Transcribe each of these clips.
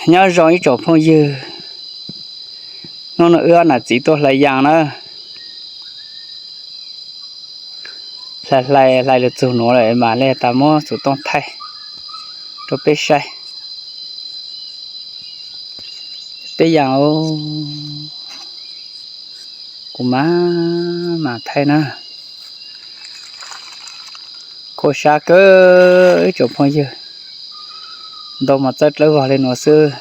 Nyob zoo ib tsoom phooj ywg, hnub no wb ob nam txiv tuaj hlais yas na. Hlais hlais hlais lug txug nuav lawm mas le tas muab xuv tooj thaij rua peb saib. Peb yas, kuv mam mam thaij na. Khuam sab kawg ib tsoom phooj ywg, ntoo mas txawb dlawb vog le nuav xwb.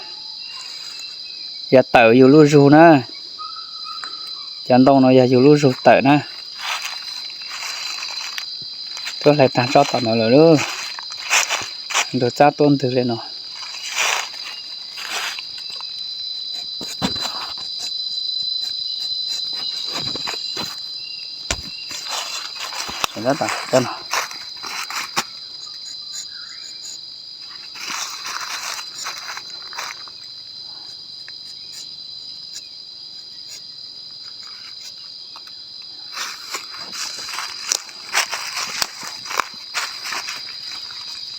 Yog tawm yug lub zug na, cov ntoo no yog yug lub zug tawm na. Tuaj hlais taag tsob tom nuav lawm lauj, ntug txaab tuab ntwg le no.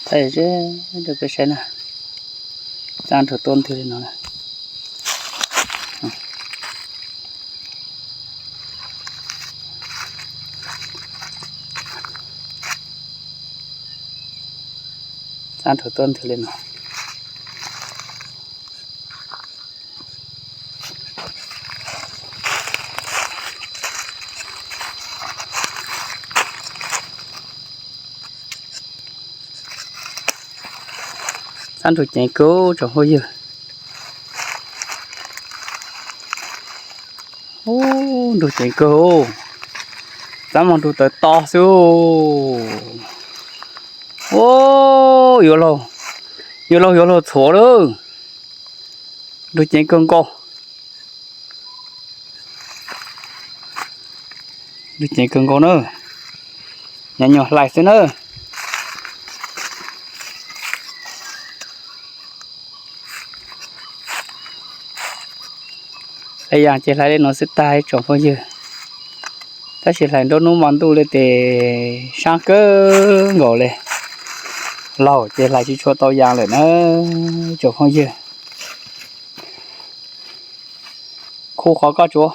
Thaij ze rau peb saib na, txaab nrug tuab ntwg le no. Txaab nrug tuab ntwg le no. Txaab nrug ceev kawg tsoom phooj ywg. Nrug ceev kawg, txaab moog nrug tawv to xwb. Yuav laug, yuav laug yuav laug txhuav lawm. Nrug ceev kawg nkaus. Nrug ceev kawg nkaus na. Nyav nyuag hlais xwb na. Hlais yas ces hlais le nuav xwb tag ib tsoom phooj ywg. Tab sis hlais nruab hnub hmo ntuj le tes sab kawg nkaus le. Laug ces hlais tsis tshua tau yas lawm na ib tsoom phooj ywg. Khu qhov koj tsuav.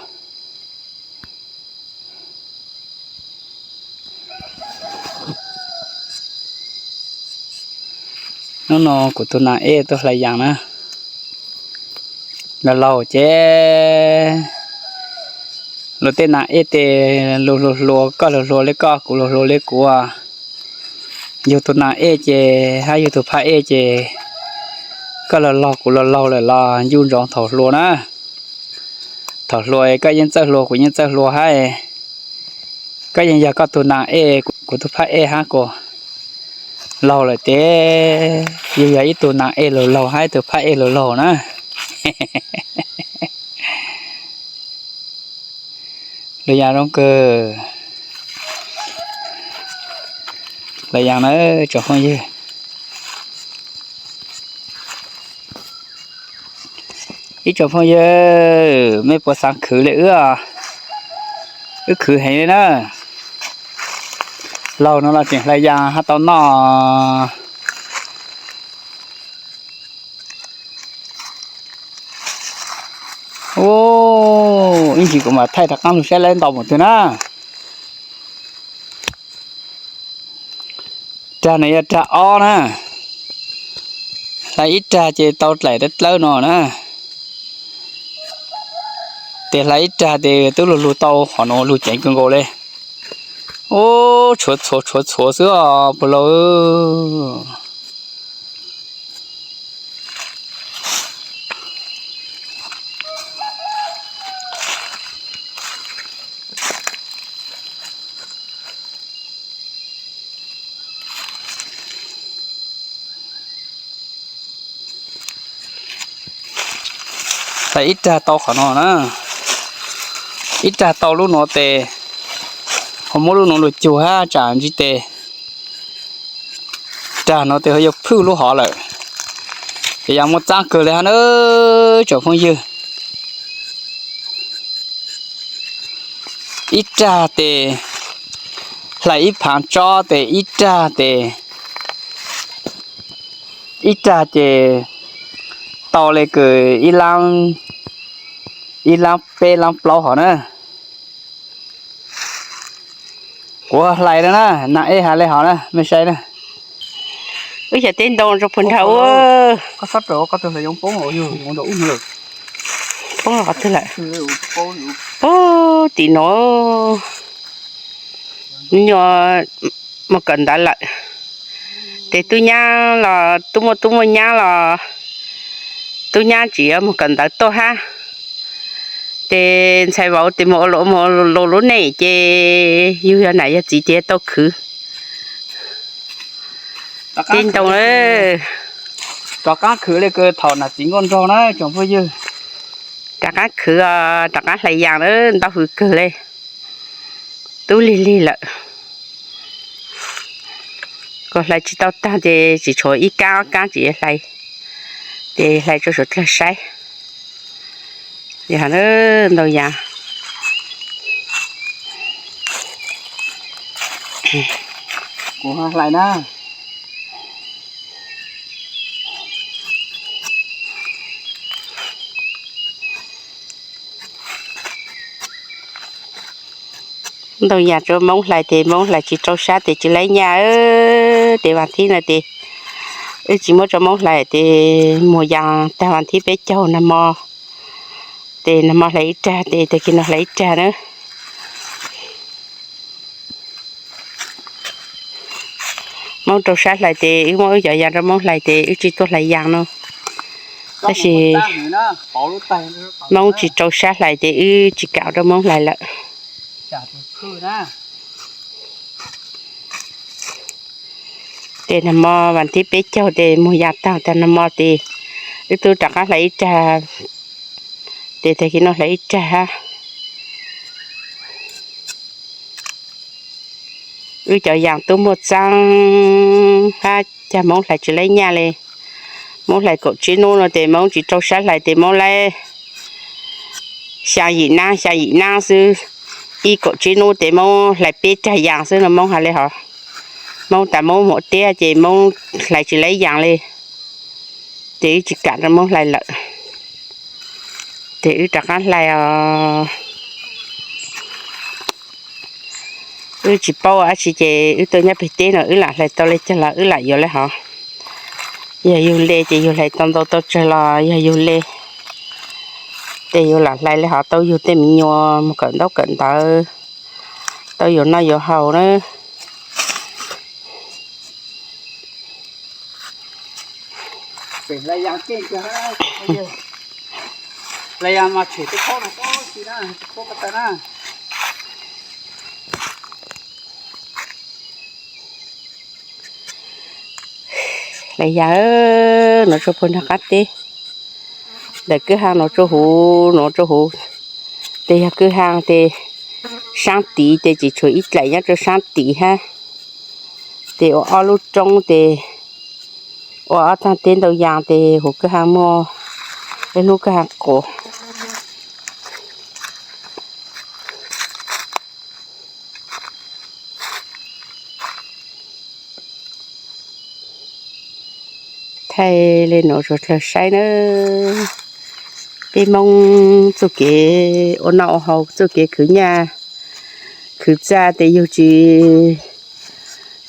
Hnub no kuv tug nas ej tuaj hlais yas na. Laug laug ces luag tej nas ej tes luag hluas hluas, koj luag hluas le koj, kuv luag hluas le kuv. Yug tug nas ej ces hab yug tug phaj ej ces koj laug laug kuv laug laug lawm los ncuj ntsoov thaum hluas na. Thaum hluas koj yeej txawj hluas kuv yeej txawj hluas hab, koj yeej yog koj tug nas ej kuv tug phaj ej hab kuv. Laug lawm ces yug yog ib tug nas ej laug laug hab ib tug phaj ej laug laug na. Lug yas zoo kawg. Lug yas na tsoom phooj ywg. Ib tsoom phooj ywg, mej puas xaav khwv le wb? Wb khwv heev le na. Laug no los tseem hlais yas hab tau noj. Ib ntsis kuv mam thaij rov qaab lug saib lawv ntau mus twg na. Rag no yog rag ob na. Hlais ib rag ces tau dlaim dawb dlawb no na. Tes hlais ib rag tes twb lug lug tau qhov no lug ceev kawg nkaus le. Ub, tshuav txhuav tshuav txhuav xwb os puas laug. Hlais ib rag tau qhov no na, ib rag tau lub nuav tes ho muab lub nuav lug cug hab tsam ntsib tes rag nuav tes ho yuav phwj lub hov lawm. Ces yog muaj txaab kawg le hab na tsoom phooj ywg. Ib rag tes hlais ib phaav tsob tes ib rag tes, ib rag ces tau li kws ib lab peb lab plaub hov na. Kuv hlais no na, nas ej has li hov na, mej saib na. Wb xyaw teb ntoo rau puag nrad ua. Poob qhov twg lawm? Poob tim no. Nyuam mus kawm ntawv lawm. Ces tub nyab los tub muaj tub muaj nyab los, tub nyab tsis yuav mus kawm ntawv tuaj hab. Ces ntxhais vauv tes mus ua luam mus ua luam lub neej ces yug yog nam yog txiv ces tau khwv teb ntoo. Rov qaab khwv li kws thaum nam txiv nkauj nraug na tsoom phooj ywg. Rov qaab khwv, rov qaab hlais yaas na, ntau hws kawg li. Tub lig lig lawm. Kuv hlais tsis tau taag ces tsis tshuav ib kaab ob kaab tsis hlais, ces hlais rau suav dlawg saib. Yog ntau yaas. Kuv hlais na. Ntau yaas rua Moob hlais tes Moob hlais tsis rau sab tes tsis laib nyaj. Tes vaas thib no tes wb tsis muab rua Moob hlais tes muag yaas taag vaas thib peb caug nag mo. Tes nag mo hlais ib rag tes tag kis no hlais ib rag na. Moob rau sab hlais tes wb muab wb cov yaas rau Moob hlais tes wb tsis tuaj hlais yaas no. Tab sis Moob tsis rau sab hlais tes wb tsis kam rau Moob hlais lawm. Tes nag mo vaas thib peb caug tes muag yaas taag tag nag mo tes wb tub rov qaab hlais ib rag. Tes tag kis no hlais ib rag hab. Wb cov yaas tub muaj txaab hab, cas Moob hlais tsis laib nyaj li. Moob hlais kaum tsib nub no tes Moob tsis rau sab hlais tes Moob laib xyaa yim nab xyaa yim nab xwb. Ib kaum tsib nub tes Moob hlais peb rag yaas xwb no Moob has li hov. Moob tas Moob muaj tiab ces Moob hlais tsis laib yaas li. Ces wb tsis kam rau Moob hlais lawm. Ces wb rov qaab hlais os. Wb tsis paub dab tsi ces wb tuaj nyob peg teb no wb lam hlais tau li cas los wb lam yuav li hov. Yog yug le ces yug hlais tau ntau tau tsawg los yog yug le. Ces yug lam hlais li hov tau yug tej me nyuam mus kawm ntaub kawm ntawv, tau yuav noj yuav haus na. Hlais yaas nuav rua puag nraag qaab teb, ntawm kwj haa nuav rua huv, nuav rua huv. Tes yog kwj haa tes saab tid tes tsis tshuav ib dlaim nyob rua saab tid hab. Tes ua ob lub roob tes ua ob taag teb ntau yaas tes huv kwj haa muaj ib lub kwj haa quas. Thaij le nuav rua dlawg saib nawb. Peb Moob txuj kev ua noj ua haus, txuj kev khwv nyaj khwv txag tes yug tsis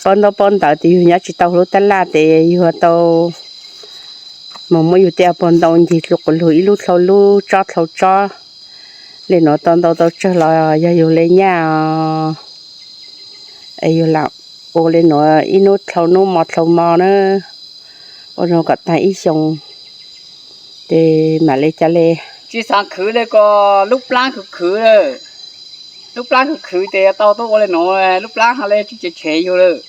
paub ntaub paub ntawv tes yug nyob tsis tau lub taj laj tes yug tau mus muab yug tej pog ntoo ncig dlua quas lug ib lub dlhau lub tsob dlhau tsob. Le nuav tau ntau tau tsawg los yog yug le nyaj os. Es yug lam ua le nuav ib hnub dlhau hnub mo dlhau mo na, ua zoo kom taag ib xyoo tes mam le ca le. Tsis xaav khwv le ko, lub plaab khwv khwv, lub plaab khwv khwv tes tau tuaj ua le nuav, lub plaab hab le tsis tshev yug lawm.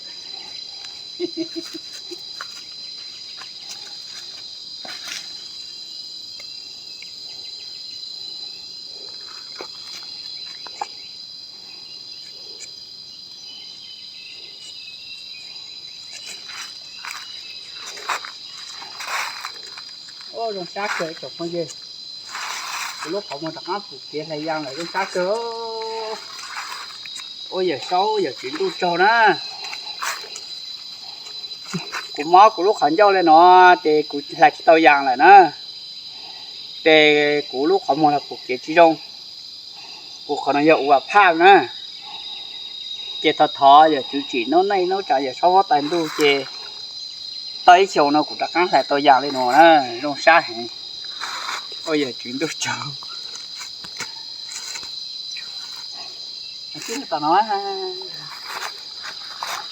Zoo sab kawg tsoom phooj ywg, kuv lub qhov muag rov qaab pum kev hlais yaa lawm zoo sab kawg. Ua yawm saub yawm txiv ntuj tsaug na. Kuv mob kuv lub qhov ncauj le nuav ces kuv hlais tsis tau yaa lawm na. Ces kuv lub qhov muag los kuv kev tsis zoo, kuv qhov no yog ua phaj na. Ces thov thov yawm tswv tsim noob neej noob tsav yawm saub huab tais ntuj ces tau ib xyoos no kuv rov qab hlais tau yam li no na, zoo sab heev. Ua yawm tswv ntuj tsaug.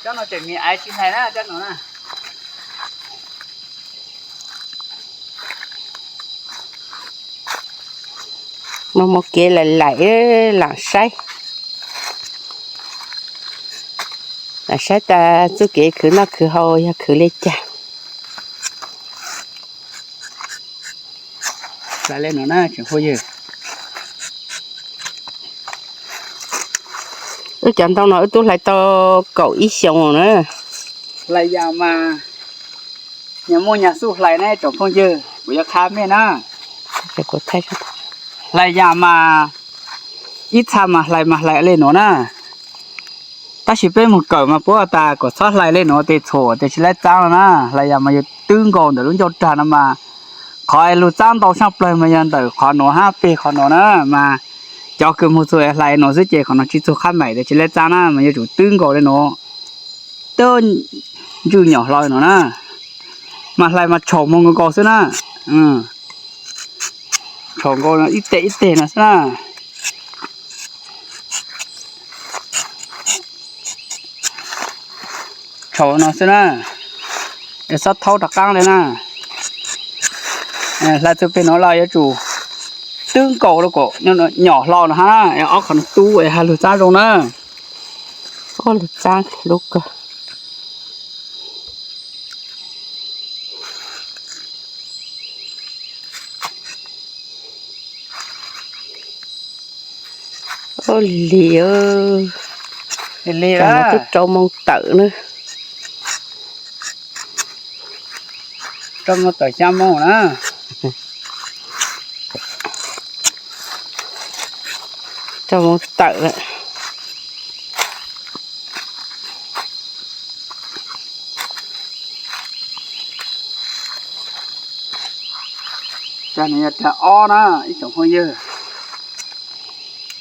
Tsob no tseem me aiv tsis hlais na, tsob no na. Mus mus kev laim laim, lam saib, lam saib tas txuj kev khwv noj khwv haus yog khwv li cas. Hlais li no na tsoom phooj ywg. Wb cov ntoo no wb twb hlais tau kaum ib xyoos na. Hlais yam mas nyag muaj nyag xub hlais na tsoom phooj ywg, kuv yuav qha mej na. Hlais yam mas ib txha mas hlais mas hlais li no na. Tab sis peb mus kawm mas puab tas kom txhob hlais li no tes txhuam tes tsis laib txaab no na. Hlais yam mas yog twb nkaus ntawm lub ncauj rag no mas, qhov lug txaab ntau sab plawg mas yog ntawm qhov no hab peg qhov no na. Mas cov kws moog txug hlais no xwb ces qhov no tsis txug qhab maim tes tsis laib txaab na, mas yuav tsum twb nkaus li no, twb ntswj nyom hlo no na. Mas hlais mas tshaum moog nkaus nkaus xwb na. Tshaum nkaus ib teg ib teg no xwb na. Tshaum no xwb na, es xob thaub rov qaab li na. Hlais txug peg no los yuav tsum twb nkaus rau kom nyom hlo no hab, es ob qhov no tub es hab lug txaab zoo na. Ob lug txaab lub kawg. Ua li, li, tam no twb rau moos tawm na. Rau moos tawm xya moos na. Rau moos tawm lawm. Rag no yog rag ob na ib tsoom phooj ywg.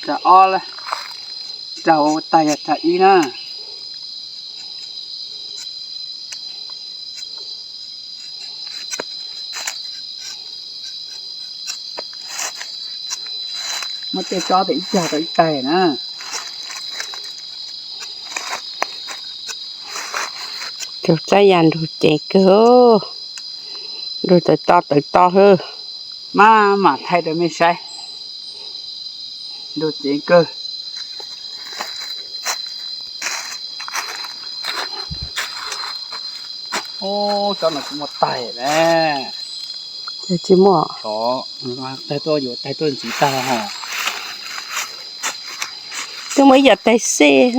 Rag ob, rag ua tag yog rag ib na. Muab tej tsob tes ib cag rau ib taig na. Tus txab ya nrug ceev kawg, nrug tawv to tawv to hwb. Maj mam thaij rau mej saib, nrug ceev kawg. Ub, tsob no kuj muaj taig na. Tsis muaj, taig tuaj yuav taig tuaj ntxiv tag ho. Twb muaj ib yam taig xej,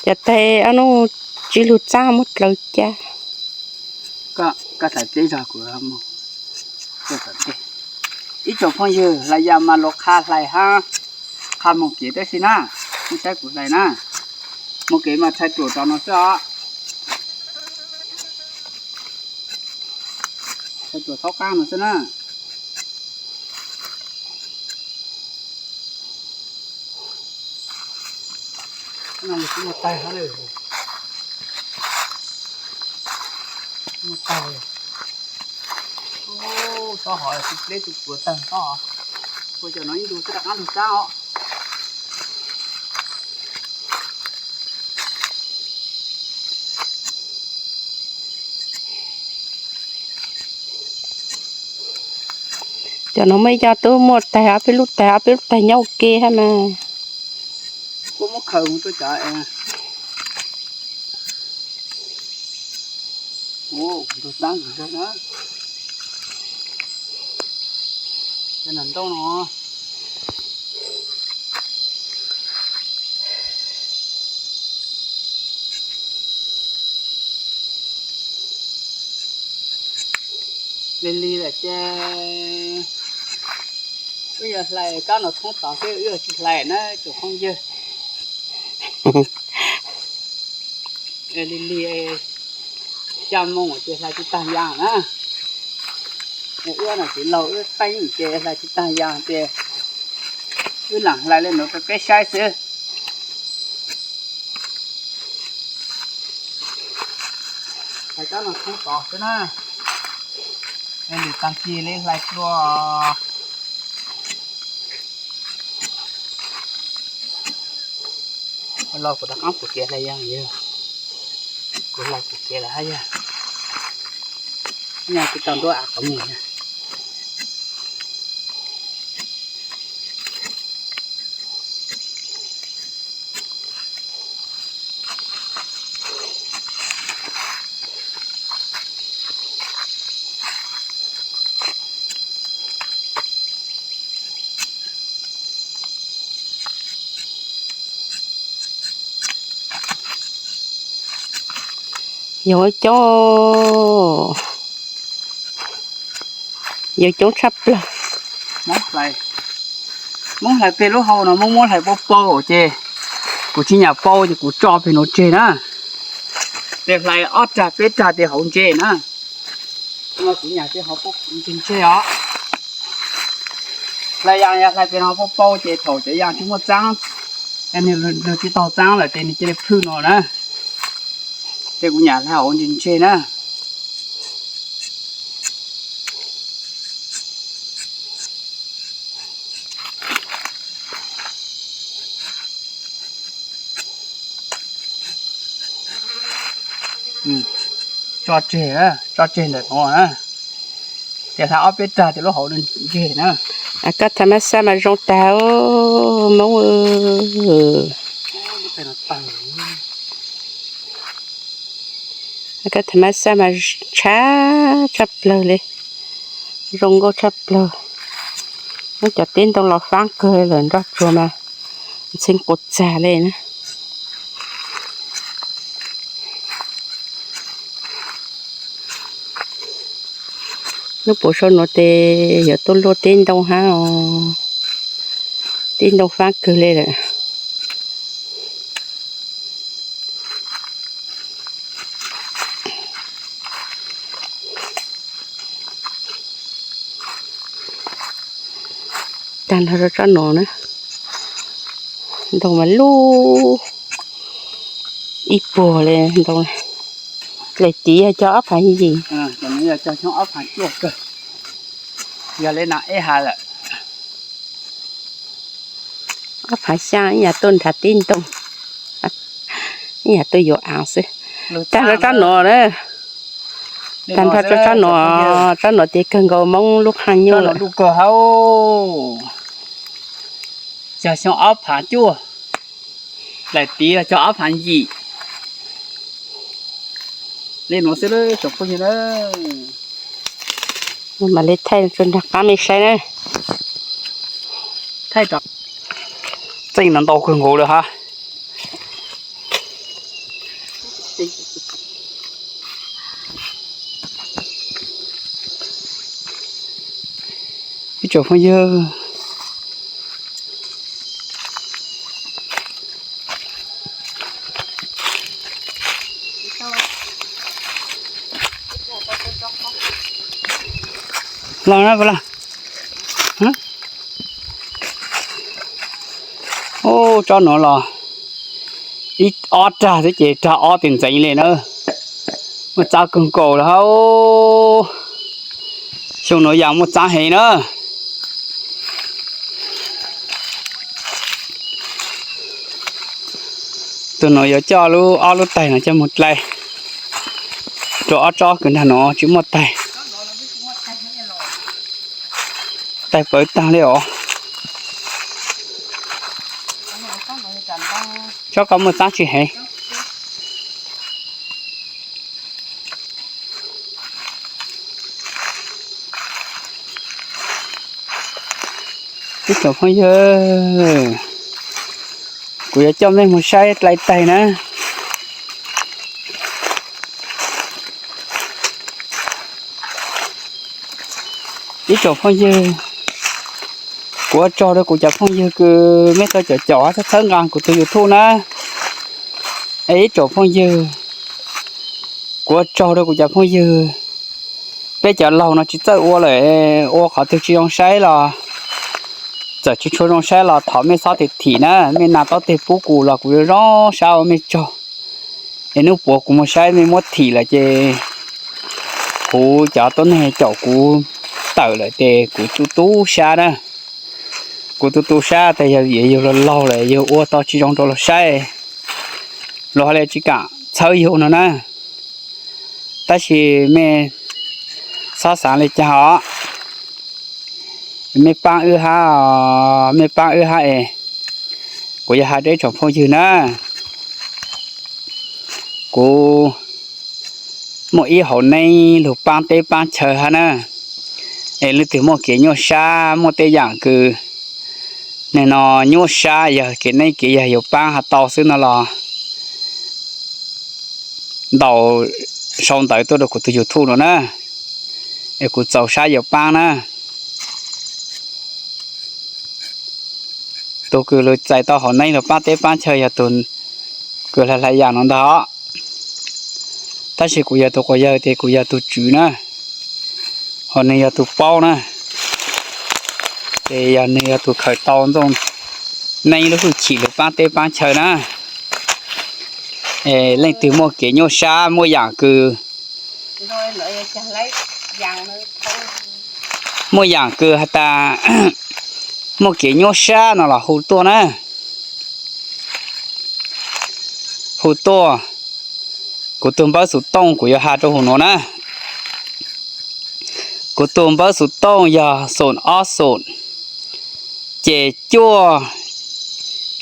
yam taig ob nub tsis lug txab muab dlaws ca. Koj txhais teb zog kuv mus. Ib tsoom phooj ywg, hlais yam mas luag qha hlais hab, qha moog kev tab sis na, mej saib kuv hlais na. Moog kev mas txhais ruam rau no xwb os. Txhais ruam thaub qaab no xwb na. Muaj taig, muaj taig. Tsob hov tsis pleb tus puav tawg tsob hov. Ua cov no ib ntu xwb rov qaab lug txab os. Cov no muaj ib co tub muaj taig, ob peb lub taig, ob peb lub taig nyob ua ke hab mas. Kuv muab khaws mus rau cov, ntug txaab ntug zog na. Cov nam ntaub no. Lig lig lawm ces wb yuav hlais tsob no thoob tod xwb, wb yuav tsis hlais na tsoom phooj ywg. Lig lig xya moos ces hlais tsis tag yam na. Wb no tsis laug wb qeeb ces hlais tsis tag yas ces wb lam hlais li no rau peb saib xwb. Hlais tsob no thoob tod xwb na. Lwm tag kis li hlais dua. Los kuv rov qab pum kev hlais yas, kuv hlais pum kev lawm hab yog, yog tsis tau nruab av qhov muag. Yog coob, yog coob tshaj plaws. Hmoob hlais peg lub hau no muab muab hlais pau pau ces kuv tsis nyam pau ces kuv tso peg no tseg na. Ces hlais ob rag peb rag ces hauv ntse na. Kuv nyam ces hauv ntse ntse os. Hlais yas yog hlais peg no pau pau ces thaum cov yas tsis muaj txaab, nws tsis tau txaab lawm ces nws cia li phwj no na. Ces kuv nyam hlais hauv ntse ntse na. Tso tseg, tso tseg ntawm no na. Ces hlais ob peb rag ces lub hauv ntse na. Koj tham mas xaj mas zoo tag Hmoob. Koj tham mas xaj mas tshab tshaj plawg li, zoo nkauj tshaj plawg. Muab cov teb ntoo los faab kawg lawm nroj tsuag mas ntxhee quas txag li na. Hnub puas sau nuav tes yuav tuaj luaj teb ntoo hab os. Teb ntoo faab kawg li lawm. Tag nrho rau tsob nuav na, ntoo mas lub ib puag li ntoo. Daim tiv yog cog ob phav yim, yog li no ib ha lawm. Ob phav xyaa ib yam tuaj nrhav teb ntoo, ib yam tuaj yuav aav xwb. Tag nrho tsob nuav na, tag nrho rau tsob nuav, tsob nuav tes kawg nkaus Moob lub qhaj nyuj lawm. Cog xyoo ob phav cuaj, daim tiv cog ob phav yim. Li nuav xwb tsoom phooj ywg na. Mam li thaij rau nraag qaab mej saib na. Txeej no ntau kawg nkaus lawm hab. Ib tsoom phooj ywg, los na, ub, tsob nuav los ib ob rag xwb ces rag ob tes ntxeev li na. Muaj txab kawg nkaus lawm hab. Xyoo nuav yog muaj txab heev na. Tug nuav yuav coj lub ob lub taig no coj moog dlai rau ob tsob kws nraag nuav tsis muaj taig. Taig pawv taag li os. Tsob koj muaj txab tsis heev. Ib tsoom phooj ywg, kuv yuav coj mej moog saib dlai taig na. Ib tsoom phooj ywg, kuv ua tsaug rau kuv cov phooj ywg kws mej tau caum caum hab txhawb nqa kuv tug YouTube na. Es ib tsoom phooj ywg, kuv ua tsaug rau kuv cov phooj ywg Peb cov laug no tsis txawj ua lawm, ua qhov twg tsis zoo saib los, txawm tsis tshua zoo saib los thov mej txhob thim na, mej nas taub teg pub kuv los kuv yuav zoo sab ua mej tsaug. Es hnub puav kuv mus saib mej muab thim lawm ces kuv cov tuab neeg caum kuv tawm lawm ces kuv tu tu sab na. Kuv tu tu sab tas yog vim yus laug laug lawm yus ua tau tsis zoo rau luag saib, luag ho li tsis kam txhawb yus no na. Tab sis mej txhob xaav li cas os, mej paab wb hab, mej paab wb hab es. Kuv yog has rau ib tsoom phooj ywg na, kuv muaj ib hauv neeb lug paab teb paab chaw hab na. Es leej twg muaj kev nyuaj sab, muaj tej yaam kws nwg no nyuaj sab, yog kev neeb kev yaig yus paab has tau xwb no los ntaus sau ntawv tuaj rau kuv tug YouTube no na, es kuv txaus sab yuav paab na. Tug kws lug txais tau hauv neeb lug paab teb paab chaw yog tug kws hlais hlais yaam no ntag. Tab sis kuv yog tug quas yawg ces kuv yog tug tswv na, ho nwg yog tug paub na, ces yog nwg yog tug khaws tau ntxooj neeb lub hwj chim lug paab teb paab chaw na. Es leej twg muaj kev nyuaj sab, muaj yaam kws muaj yaam kws has tas muaj kev nyuaj sab no los hu tuaj na, hu tuaj. Kuv tug npawb xuv tooj kuv yuav has rau huv nuav na. Kuv tug npawb xuv tooj yog xoom ob xoom, ces cuaj,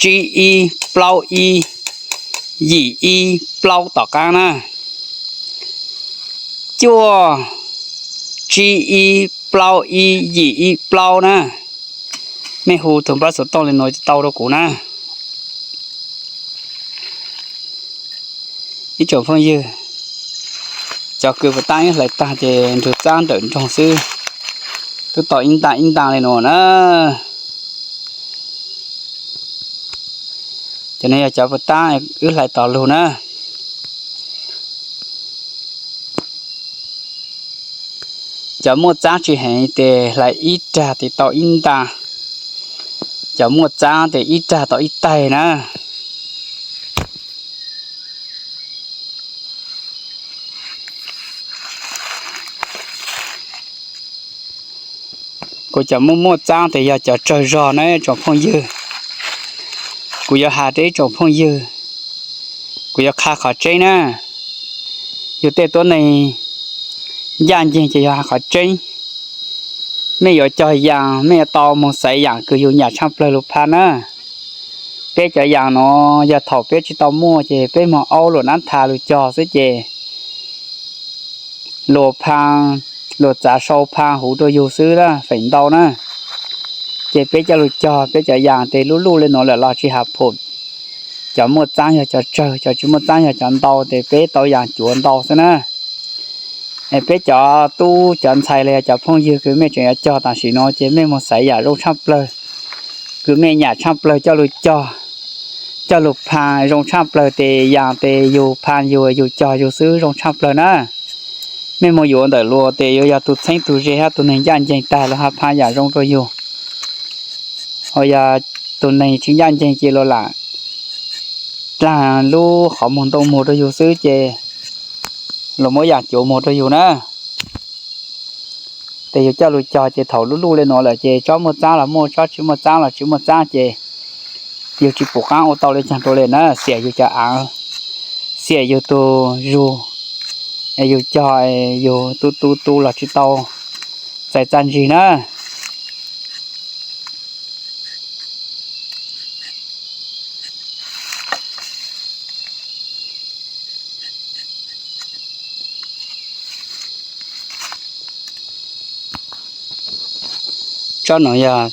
tsib ib, plaub ib, yim ib, plaub tom qaab na. Cuaj, tsib ib, plaub ib, yim ib, plaub na. Mej hu tug npawb xuv tooj le nuav tau rau kuv na. Ib tsoom phooj ywg, cov kws puas taab wb hlais taag ces nrug txaab nrawm nroog xwb, tub tau ib ntaag ib ntaag le nuav na. Cov no yog cov puas taab wb hlais tom lug na. Cov muaj txaab tsi heev tes hlais ib rag tes tau ib ntaag, cov muaj txaab tes ib rag tau ib taig na. Kuv cov muaj muaj txaab tes yog cov tsawg zog na tsoom phooj ywg. Kuv yuav has rau ib tsoom phooj ywg, kuv yuav qha qhov tseeb na. Yug tej tuab neeg ncaj nceeg ces yog has qhov tseeb. Mej yuav cog yaas mej yuav tau moog xaiv yaam kws yug nyam tshaaj plawg lug pha na. Peb cov yaas nuav yog thaum peb tsi tau muaj ces peb moog aub luam nab tha lug cog xwb ces luag pha, luag txav sau pha huv rau yug xwb na, feem ntau na. Ces peb coj lug cog peb cov yaas tes lub luj le nuav lawm los tsi has phum. Cov muaj txaab yog cov tsawg, cov tsi muaj txaab yog cov ntau tes peb tau yaas cuav ntau xwb na. Es peb cov tub cov ntxhais los yog cov phooj ywg kws mej tseem yuav cog tam sim nuav ces mej moog xaiv yaam zoo tshaaj plawg, kws mej nyam tshaaj plawg coj lug cog, coj lug pha zoo tshaaj plawg tes yaas tes yug pha yug, yug cog yug xwb zoo tshaaj plawg na. Mej moog yuav ntawm luag tes yuav yog tug txheeb tug ze hab tug neeg ncaj nceeg taag lug has pha yaam zoo rua yug. Ho yog tug neeg tsi ncaj nceeg ces luag lam dlaag lub qhov muag ntoo muag rua yug xwb ces luag muab yaam cuav muag rua yug na. Tes yug coj lug cog ces thaum lub luj le nuav lawm ces tsob muaj txaab los muaj, tsob tsi muaj txaab los tsi muaj txaab ces yug tsi pum qaab ua tau le caag rua le na, xiam yug cov aav, xiam yug tug zug, yug cog, yug tu tu tu los tsi tau txais txaj ntsig na. Tsob nuav yog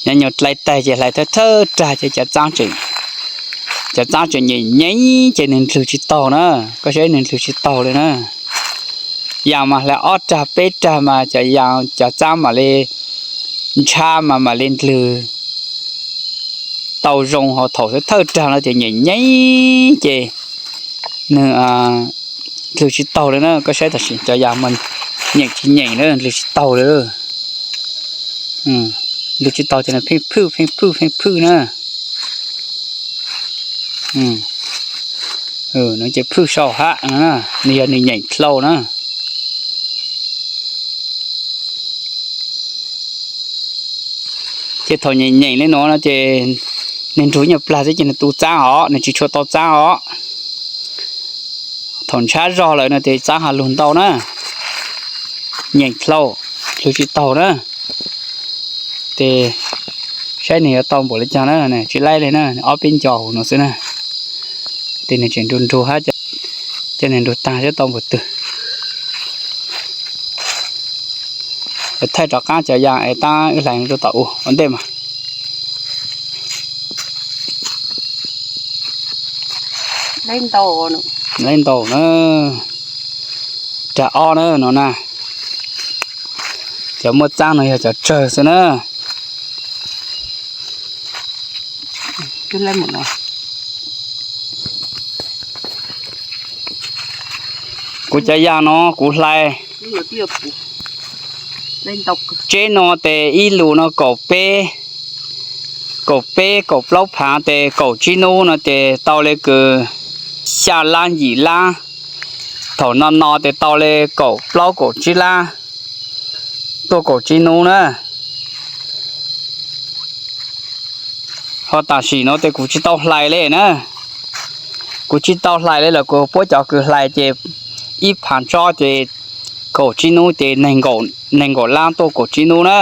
nyob nyuag dlai taig ces hlais thawj thawj rag ces cov txaab tseem nyem nyeeb ces nws ndlwg tsis taug na. Koj saib nws ndlwg tsis taug li na. Yaas mas hlais ob rag peb rag mas cov yaas cov txaab mam li ntshab mas mam li ndlwg tau zoo, ho thaum thawj thawj rag no ces nyem nyeeb ces nws ndlwg tsis taug li na. Koj saib tam sim cov yaas mas Nyeem tsis nyeem na, lwg tsis taug li. Lwg tsis taug ces nws pheej phwj pheej phwj pheej phwj na. Nws ces phwj saum hab no na, nws yog nws nyeem dlhau na. Ces thaum nyeem nyeem li no no ces nws nrug nyuag plag xwb ces nws tu txaab os, nws tsis tshua tau txaab os. Thaum ntshab zog lawm no ces txaab has lug ntau na. Nyeem dlhau, lwg tsis taug na. Ces saib nws yuav tau npaum li cas na, tsis laib li na, ob peb nco huv no xwb na. Ces nws tseem nrug nrug hab, coj nws nrug taag saib tau npaum twg. Thaij rov qaab cov yas es tab wb hlais rau tom u ua ntej mas. Laib ntaus na, rag ob na no na. Cov muaj txaab no yog cov tsawg xwb na. Kuv cov yas no kuv hlais tseb no tes ib lus no kaum peb, kaum peb kaum plaub phaav tes kaum tsib nub no ces tau le kws xya lab yim lab. Thaum no no tes tau le kaum plaub kaum tsib lab tuaj kaum tsib nub na. Ho tam sim no tes kuv tsis tau hlais li na. Kuv tsis tau hlais li lawm, kuv puab cov kws hlais ces ib phaav tsob ces kaum tsib nub ces nees nkaum lab tuaj kaum tsib nub na.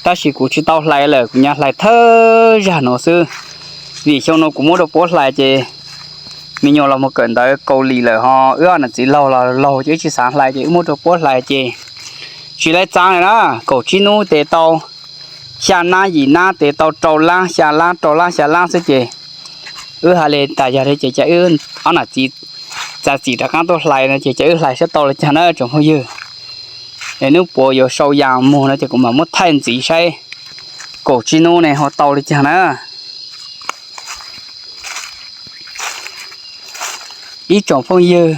Tab sis kuv tsis tau hlais lawm, kuv nyuam hlais thawj zag no xwb. Vim xyoo no kuv muab rau puab hlais ces me nyuam los mus kawm ntawv Kaus Lim lawm ho wb ob nam txiv laug los laug ces wb tsis xaav hlais ces wb muab rau puab hlais ces tsis laib txaab li na. Kaum tsib nub tes tau xya nab yim nab tes tau rau lab xya lab rau lab xya lab xwb ces wb has le tas yog li ces ca wb ob nam txiv txav txim rov qaab tuaj hlais no ces ca wb hlais saib tau li caag na tsoom phooj ywg. Es nub puav yuav sau yas moog no ces kuv mam muab thaij ntxiv saib kaum tsib nub ne ho tau li caag na. Ib tsoom phooj ywg,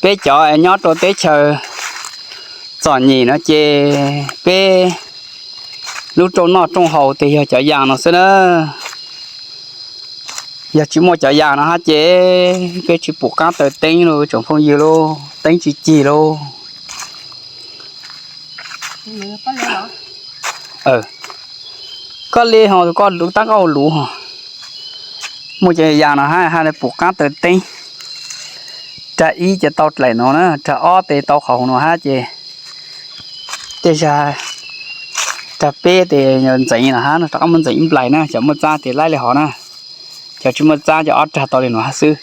peb cov nyob rau teb chaws txom nyem no ces peb lub rooj noj rooj haus tes yog cov yas no xwb na. Yog tsis muaj cov yas no hab ces peb tsis pum qaab taw teeb lauj tsoom phooj ywg lauj, teeb tsis cig lauj. Koj li ho koj lub tab koj luv ho. Muaj cov yas no hab hab pum qaab taw teeb. Rag ib ces tau dlaim no na, rag ob tes tau qhov no hab ces tej zag rag peb tes ntxeev no hab no rov qab muab ntxeev ib nplais na, cov muaj txaab tes laib li hov na, cov tsis muaj txaab cov ob rag tau li no hab xwb.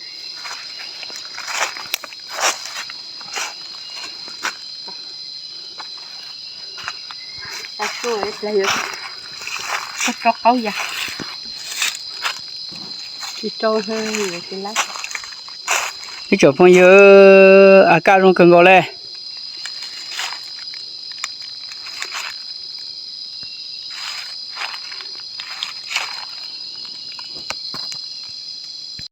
Ib tsoom phooj ywg, a kaj zoo kawg nkaus le.